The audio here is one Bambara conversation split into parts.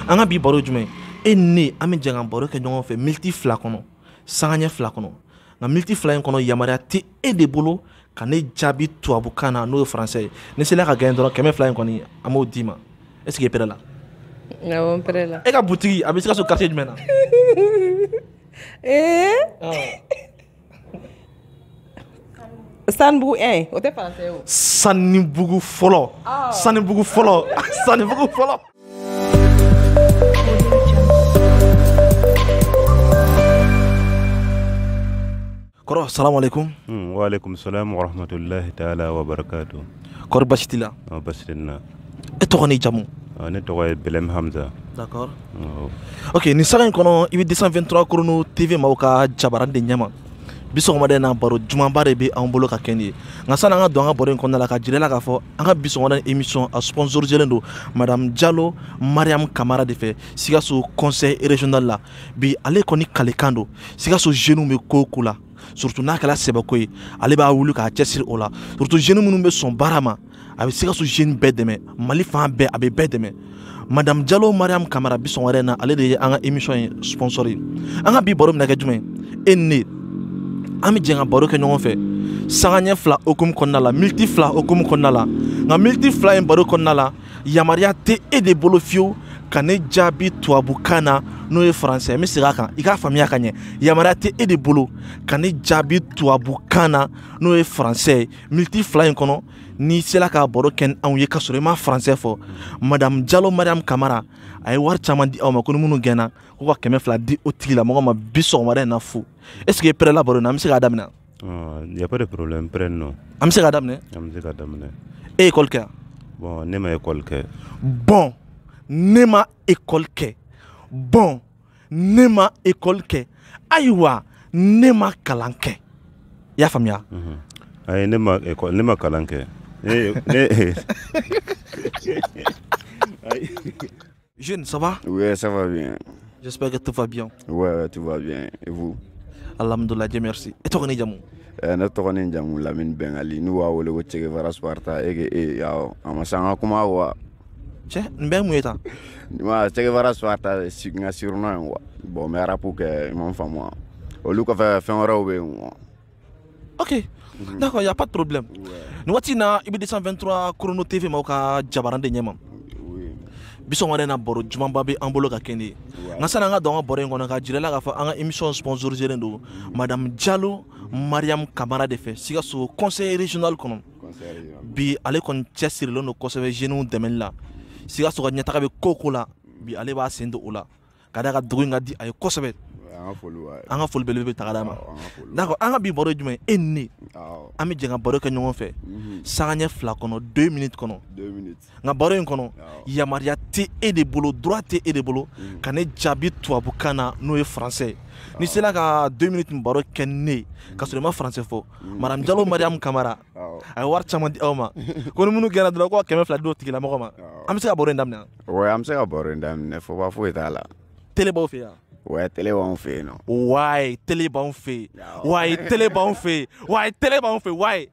An ka bi baro jumɛn e ni ne an bɛ jɛ ka baro kɛ ɲɔgɔn fɛ miniti 2 kɔnɔ, sangaɲɛ 2 kɔnɔ. Nka miniti 2 in kɔnɔ, yamaruya tɛ e de bolo ka ne jaabi tubabukan na, n'o ye français ye. Ni sera ka gagner dɔrɔn, 200 in kɔni, an b'o d'i ma. Est ce que i prêt la? Awɔ, n prêt la. E ka boutique a bɛ Sikaso quartier jumɛn na? Ee, Sanibugu 1, o tɛ français ye o. Sanibugu fɔlɔ, Sanibugu fɔlɔ, Sanibugu fɔlɔ. Kɔrɔ, salamu aleykum. Wa aleykum salam wa rahmatulahi taala wa barakatu. Kɔri, basi t'i la? Basi tɛ n na. E tɔgɔ n'i jamu? Ne tɔgɔ ye Belem Hamza. D'accord. Ok, nin saga in kɔnɔ, i bɛ 223 Chrono TV maaw ka jabarani de ɲɛma. Bi sɔgɔmada in na, baro jumanba de bɛ anw bolo ka kɛ nin ye. Nka sani an ka don an ka baro in kɔnɔna la, ka jira i la k'a fɔ an ka bi sɔgɔmada in émission a sponsorisé don Madame Diallo Mariam Kamara de fɛ, Sikaso conseil régional la. Bi ale kɔni kalekan don Sikaso jeunes bɛ ko o ko la, surtout n'a kɛra sɛbɛko ye, ale b'a wuli k'a cɛsiri o la, surtout jeunes minnu bɛ sɔn baara ma. A bɛ Sikaso jeune bɛɛ dɛmɛ, Mali fan bɛɛ, a bɛ bɛɛ dɛmɛ. Madame Diallo Mariam Kamara, bi sɔgɔmada in na, ale de ye an ka émission in sponsor ye. An ka bi baro bɛna kɛ jumɛn ye? E ni ne, an bɛ jɛ ka baro kɛ ɲɔgɔn fɛ sangaɲɛ 2 hokumu kɔnɔna la, miniti 2 hokumu kɔnɔna la. Nka miniti 2 in baro kɔnɔna la, yamaruya tɛ e de bolo fiyewu ka ne jaabi tubabukan na, n'o ye français. N bɛ segin a kan, i k'a faamuya ka ɲɛ. Yamaruya tɛ e de bolo ka ne jaabi tubabukan na, n'o ye français ye. Miniti 2 in kɔnɔ, n'i sera ka baro kɛ ni anw ye ka sɔrɔ i ma français fɔ, Madame Diallo Mariam Kamara a ye wari caman di aw ma, ko ni minnu gɛnna, ko ka 200 di o tigilamɔgɔ ma bi sɔgɔmada in na fu. Est ce que prêt la baro in na? An bɛ se k'a daminɛ? Y a pas de problème, prêt non. An bɛ se k'a daminɛ? An bɛ se k'a daminɛ. E ye école kɛ yan? Bon, ne ma école kɛ. Bon, ne ma école kɛ. Bon, ne ma école kɛ. Ayiwa, ne ma kalan kɛ. I y'a faamuya? Ayi, ne ma école, ne ma kalan kɛ. Ne. Jeune, ça va? Oui, ça va bien. J'espère que tout va bien. Ouais, tout va bien. Et vous? Alhamdoulilah, Dieu merci. E tɔgɔ ni jamu? Ne tɔgɔ ni jamu Lamine Bengali, n'u b'a wele ko Che Guevara Sparta aka awɔ, a ma se an ka kuma quoi. Cɛ, nin bɛɛ ye mun ye tan? Ma Che Guevara Sparta n ka surnom ye quoi. Bon, n bɛ rap kɛ, i m'a faamu wa. Olu kɔfɛ, fɛn wɛrɛw bɛ yen quoi. Ok, d'accord, y a pas de problème. Nin waati in na, i bɛ 223 Chrono TV maaw ka jabaran de ɲɛma. Bi sɔgɔmada in na, baro jumanba bɛ an bolo ka kɛ nin ye. Nka sani an ka don an ka baro in kɔnɔ, ka jira i la k'a fɔ an ka émission sponsorisé don Madame Diallo Mariam Kamara de fɛ, Sikaso conseil régional kɔnɔ. Bi ale kɔni cɛsirilen don kosɛbɛ jeunes dɛmɛli la. Sikaso ka ɲɛtaga bɛ ko o ko la, bi ale b'a sen don o la. Ka d'a kan dugu in ka di a ye kosɛbɛ. An ka foli b'a ye. An ka foli belebele bɛ ta ka d'a ma. Awɔ, an ka foli. D'accord, an ka bi baro ye jumɛn ye? E ni ne, Awɔ. an bɛ jɛ ka baro kɛ ɲɔgɔn fɛ sangaɲɛ 2 kɔnɔ, 2 minutes kɔnɔ. 2 minutes. Nka baro in kɔnɔ, Awɔ. yamaruya tɛ e de bolo, droit tɛ e de bolo ka ne jaabi tubabukan na, n'o ye français ye. N'i sera ka 2 minutes baro kɛ ni ne ye ka sɔrɔ i ma français fɔ, Madame Diallo Mariam Kamara Awɔ. a ye wari caman di aw ma, ko ni minnu gɛnna dɔrɔn, ko ka 200 di o tigilamɔgɔ ma. Awɔ. An bɛ se ka baro in daminɛ? Ouais, an bɛ se ka baro in daminɛ, fɔba foyi t'a la. Télé b'aw fɛ yan? Ouais, télé b'anw fɛ yen nɔ. Wayi, télé b'anw fɛ yen. Awɔ. Wayi, télé b'anw fɛ yen. Wayi, télé b'anw fɛ yen. Wayi,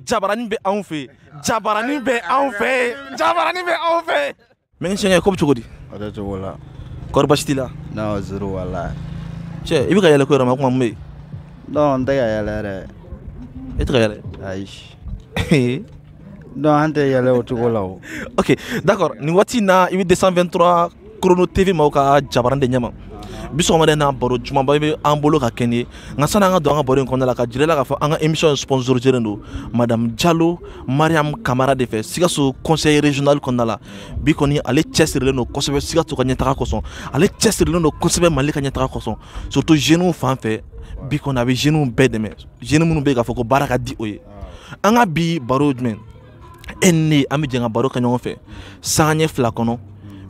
jabaranin bɛ anw fɛ yen. Jabaranin bɛ anw fɛ yen. Jabaranin bɛ anw fɛ yen. Mécanicien, ko bɛ cogo di? O tɛ cogo la. Kɔri, basi t'i la? Non, zéro walahi. Cɛ, i bɛ ka yɛlɛ ko yɛrɛ ma, o kuma mun bɛ yen? Non, n tɛ ka yɛlɛ yɛrɛ. E tɛ ka yɛlɛ? Ayi. Non, an tɛ yɛlɛ o cogo la o. Ok, d'accord. Nin waati in na, i bɛ 223 Chrono TV maaw ka jabaran de ɲɛma. Bi sɔgɔmada in na, baro jumanba bɛ an bolo ka kɛ nin ye. Nka sani an ka don an ka baro in kɔnɔna la, ka jira i la k'a fɔ an ka émission in sponsorisé don Madame Diallo Mariam Kamara de fɛ, Sikaso conseil régional kɔnɔna la. Bi kɔni ale cɛsirilen don kosɛbɛ Sikaso ka ɲɛtaga kosɔn, ale cɛsirilen don kosɛbɛ Mali ka ɲɛtaga kosɔn, surtout jeunes fan fɛ. Bi kɔni a bɛ jeunes bɛɛ dɛmɛ, jeunes minnu bɛ yen k'a fɔ ko baara ka di o ye. An ka bi baro jumɛn? E ni ne, an bɛ jɛ ka baro kɛ ɲɔgɔn fɛ sangaɲɛ 2 kɔnɔ,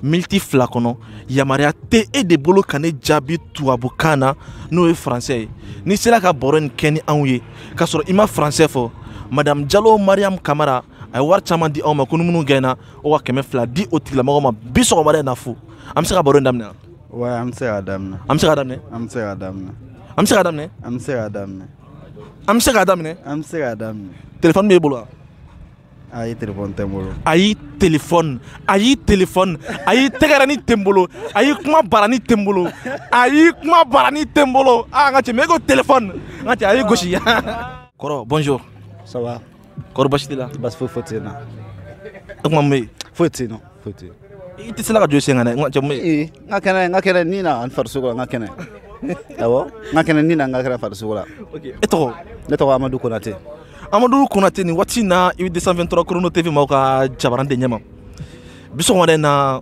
miniti 2 kɔnɔ. Yamaruya tɛ e de bolo ka ne jaabi tubabukan na, n'o ye français ye. N'i sera ka baro in kɛ ni anw ye ka sɔrɔ i ma français fɔ, Madame Diallo Mariam Kamara a ye wari caman di aw ma, ko ni minnu gɛnna, o ka 200 di o tigilamɔgɔ ma bi sɔgɔmada in na fu. An bɛ se ka baro in daminɛ? Ouais, an bɛ se k'a daminɛ. An bɛ se k'a daminɛ? An bɛ se k'a daminɛ. An bɛ se k'a daminɛ? An bɛ se k'a daminɛ. An bɛ se k'a daminɛ? An bɛ se k'a daminɛ. Téléphone b'e bolo wa? Ayi, téléphone tɛ n bolo. Ayi, téléphone, ayi, téléphone, ayi, tɛgɛrɛni tɛ n bolo, ayi, kuma barani tɛ n bolo, ayi, kuma barani tɛ n bolo. Ah, n ka cɛ, mais e ko téléphone, n ka cɛ, a y'i gosi. Kɔrɔ, bonjour. Ça va? Kɔrɔ, baasi t'i la? Basi foyi foyi tɛ n na. E kuma mun bɛ yen? Foyi tɛ yen nɔ, foyi tɛ yen. I tɛ se la ka jɔ i sen kan dɛ, n ka cɛ, mun bɛ yen? Ee, n ka kɛnɛ, n ka kɛnɛ ni na ani farisogo la, n ka kɛnɛ. Awɔ, n ka kɛnɛ ni na, n ka kɛnɛ farisogo la. E tɔgɔ? Ne tɔgɔ Amadu Konate. Amadu Konate, nin waati in na i bɛ 223 Chrono TV maaw ka jabaran de ɲɛma. Bi sɔgɔmada in na,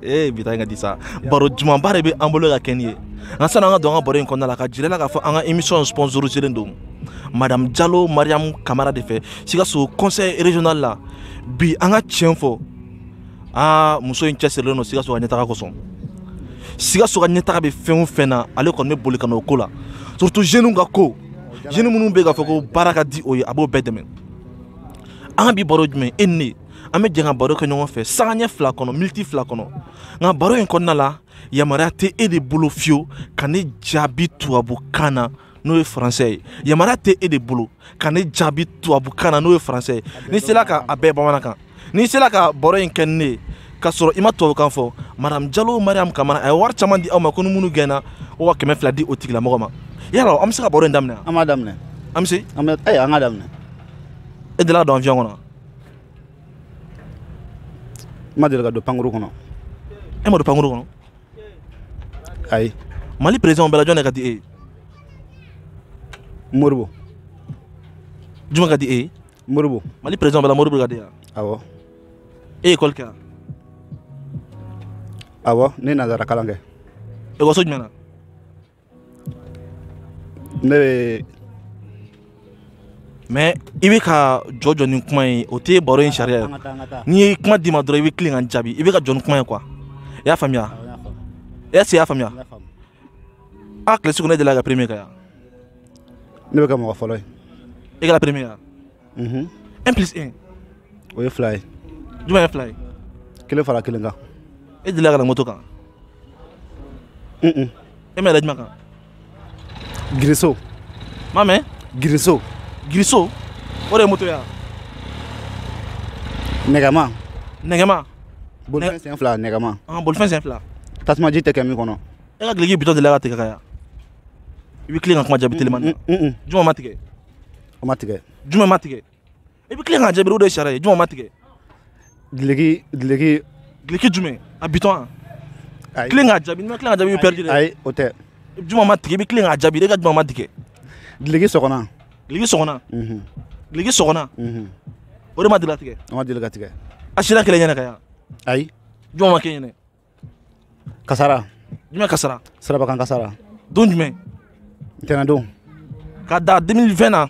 ee, bi ta in ka di sa. Baro jumanba de bɛ an bolo ka kɛ nin ye. Nka sani an ka don an ka baro in kɔnɔna la, ka jira la k'a fɔ an ka émission sponsorisé don Madame Diallo Mariam Kamara de fɛ Sikaso conseil régional la. Bi an ka tiɲɛ fɔ, aa, muso in cɛsirilen don Sikaso ka ɲɛtaga kosɔn. Sikaso ka ɲɛtaga bɛ fɛn o fɛn na, ale kɔni bɛ boli ka na o ko la, surtout jeunes ka ko, jeunes minnu bɛ k'a fɔ ko baara ka di o ye, a b'o bɛɛ dɛmɛ. An ka bi baro jumɛn, e ni ne, an bɛ jɛ ka baro kɛ ɲɔgɔn fɛ sangaɲɛ 2 kɔnɔ, miniti 2 kɔnɔ. Nka baro in kɔnɔna la, yamaruya tɛ e de bolo fiyewu ka ne jaabi tubabukan na n'o ye faransɛ ye. Yamaruya tɛ e de bolo ka ne jaabi tubabukan na n'o ye faransɛ ye. N'i sera ka a bɛɛ bamanankan, n'i sera ka baro in kɛ ni ne ye k'a sɔrɔ i ma tubabukan fɔ, Madame Diallo Mariam Kamara a ye wari caman di aw ma ko ni minnu gɛnna, o ka 200 di o tigilamɔgɔ ma. Yala an bɛ se ka baro in daminɛ? An b'a daminɛ. An bɛ se? An bɛ, ayi, an k'a daminɛ. E delila ka don avion kɔnɔ? N ma deli ka don pankuru kɔnɔ. E ma don pankuru kɔnɔ? Ayi. Mali président bɛɛ la, jɔn de ka di e ye? Moribo. Jumɛn ka di e ye? Moribo. Mali président bɛɛ la, Moribo ka di e ye? Awɔ. E ye école kɛ wa? Awɔ, ne ye nanzara kalan kɛ. Ekɔliso jumɛn na? Ne bɛ. Mais i bɛ ka jɔ jɔ ni kuma ye, o tɛ baro in sariya ye. N'i ye kuma d'i ma dɔrɔn, i bɛ tilen ka n jaabi. I bɛ ka jɔ ni kuma ye quoi. I y'a faamuya? Est ce que i y'a faamuya? A kilasi kɔnɔ, e delila ka premier kɛ yan? Ne bɛ kɛ mɔgɔ fɔlɔ ye. E kɛra premier ya? 1 plus 1. O ye 2 ye. Jumɛn ye 2 ye? 1 fara 1 kan. E delila ka na moto kan? E ma yɛlɛ jumɛn kan? Giriso. Ma mɛn? Giriso. Giriso? O de ye moto ye wa? Nɛgɛma. Nɛgɛma? Bolifɛn sen 2, nɛgɛma. Bolifɛn sen 2. Tasuma ji tɛ kɛ min kɔnɔ. E ka duloki bitɔn delila ka tigɛ ka yan? I bɛ tilen ka kuma jaabi telimani na. Jumɛn ma tigɛ? O ma tigɛ. Jumɛn ma tigɛ? I bɛ tilen ka jaabi, o de ye sariya ye. Jumɛn ma tigɛ? Duloki, duloki. Duloki jumɛn? A bitɔn wa? Tilen ka jaabi, n'i ma tilen ka jaabi, i bɛ perdu dɛ. Ayi, o tɛ. Jumɛn ma tigɛ? I bɛ tilen k'a jaabi, e ka jumɛn ma tigɛ? Duloki sɔgɔnna. Duloki sɔgɔnna? Duloki sɔgɔnna? O de ma deli ka tigɛ? O ma deli ka tigɛ. A sira kɛlɛ ɲɛna ka yan? Ayi. Jumɛn ma kɛ ɲɛna? Kasara. Jumɛn kasara? Sirabakan kasara. Don jumɛn? Ntɛnɛndon. Ka da 2020 na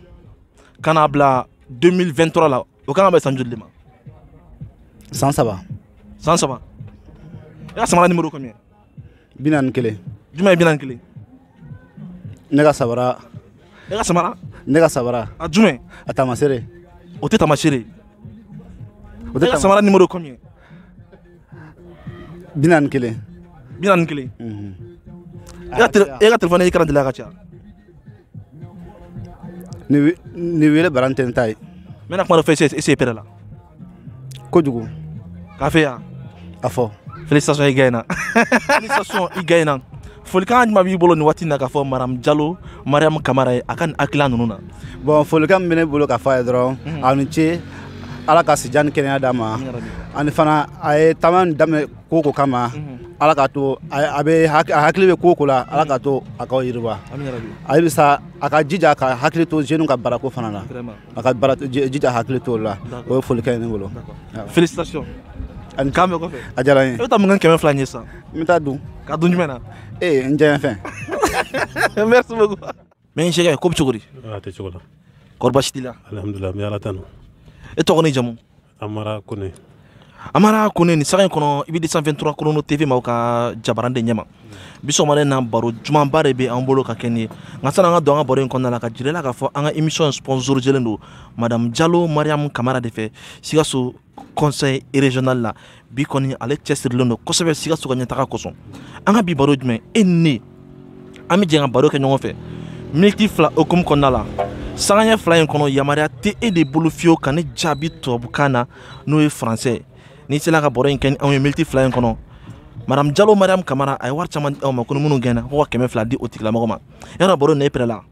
ka n'a bila 2023 la, o kan ka bɛn san joli de ma? San 3. San 3. E ka samara numéro combien? 41. Jumɛn ye 41? Ne ka samara. E ka samara? Ne ka samara. A jumɛn? A taamasere. O tɛ taamasere ye. O tɛ. E ka samara numéro combien? 41. 41. E ka téléphone écran delila ka ca? Ni wele baran tɛ n ta ye. N bɛna kuma dɔ fɔ, e se pɛrɛ la. Kojugu. K'a fɛ yan? A fɔ. Félicitations, i gagné. Félicitations, i gagné. Folikan jumɛn b'i bolo nin waati in na k'a fɔ Madame Diallo Mariam Kamara ye a ka nin hakilina ninnu na? Bon, folikan min bɛ ne bolo k'a fɔ a ye dɔrɔn, a ni ce, Ala ka sijan ni kɛnɛya d'a ma. Ani fana a ye taama nin daminɛ ko o ko kama, Ala k'a to a bɛ a hakili bɛ ko o ko la, Ala k'a to a k'aw yiriwa. A bɛ sa a ka jija ka hakili to jeunes ka baarako fana la. A ka baara jija hakili to o la. O ye folikan ye ne bolo. Félicitations. Ani k'an bɛn kɔfɛ. A diyara n ye. E bɛ taa mun kɛ 200 in ye sisan? N bɛ taa dun. Ka dun jumɛn na? Ee, n diya fɛn. Merci beaucoup. Mais n sɛgɛ ko bɛ cogo di? A tɛ cogo la. Kɔri baasi t'i la? Alhamdulilah, n bɛ Ala tanu. E tɔgɔ ni jamu? Amara Kone. Amara Kone, nin saga in kɔnɔ i bɛ 223 Chrono TV maaw ka jabaran de ɲɛma. Bi sɔgɔmada in na, baro jumanba de bɛ an bolo ka kɛ nin ye. Nka sani an ka don an ka baro in kɔnɔna la, ka jira la k'a fɔ an ka émission sponsorisé don Madame Diallo Mariam Kamara de fɛ Sikaso conseil régional la. Bi kɔni ale cɛsirilen don kosɛbɛ Sikaso ka ɲɛtaga kosɔn. An ka bi baro jumɛn, e ni ne, an bɛ jɛ ka baro kɛ ɲɔgɔn fɛ miniti 2 hokumu kɔnɔna la. Sangaɲɛ 2 in kɔnɔ, yamaruya tɛ e de bolo fiyewu ka ne jaabi tubabukan na, n'o ye français. N'i sera ka baro in kɛ ni anw ye miniti 2 in kɔnɔ, Madame Jalo Mariam Kamara a ye wari caman di aw ma, ko ni minnu gɛnna ko ka 200 di o tigilamɔgɔ ma. Yɔrɔ baro in na, e pɛrɛ la?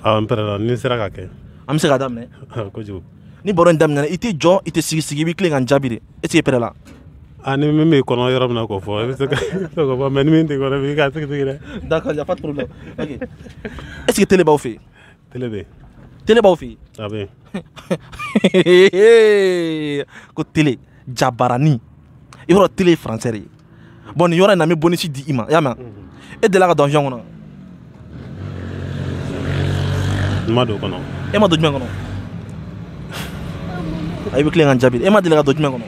Awɔ, n pɛrɛ la, ni n sera ka kɛ. An bɛ se k'a daminɛ? Kojugu. Ni baro in daminɛna, i tɛ jɔ, i tɛ sigi sigi, i bɛ tilen ka n jaabi de. Est ce que e pɛrɛ la? Ah, ni min b'i kɔnɔ yɔrɔ min na k'o fɔ, i bɛ se ka k'o fɔ, mais ni min t'i kɔnɔ, i b'i ka sigi sigi dɛ. D'accord, y a pas de problème. Ok. Est ce que télé b'aw fɛ yen? Télé bɛ yen. Télé b'aw fɛ yen? A bɛ yen. Ko télé, jabarani. I b'a dɔn télé ye français de ye. Bon, nin yɔrɔ in na, n bɛ bonus di i ma, i y'a mɛn? E delila ka don avion kɔnɔ? N ma don o kɔnɔ. E ma don jumɛn kɔnɔ? A, i bɛ tilen ka n jaabi. E ma deli ka don jumɛn kɔnɔ?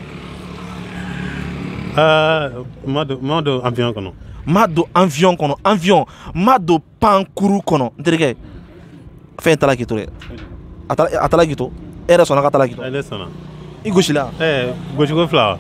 N ma don avion kɔnɔ. N ma don avion kɔnɔ, avion, n ma don pankuru kɔnɔ. N terikɛ, fɛn taara k'i to dɛ. A taara k'i to. E yɛrɛ sɔnna k'a taara k'i to? Ne sɔnna. I gosila? Ɛɛ, gosiko 2 wa?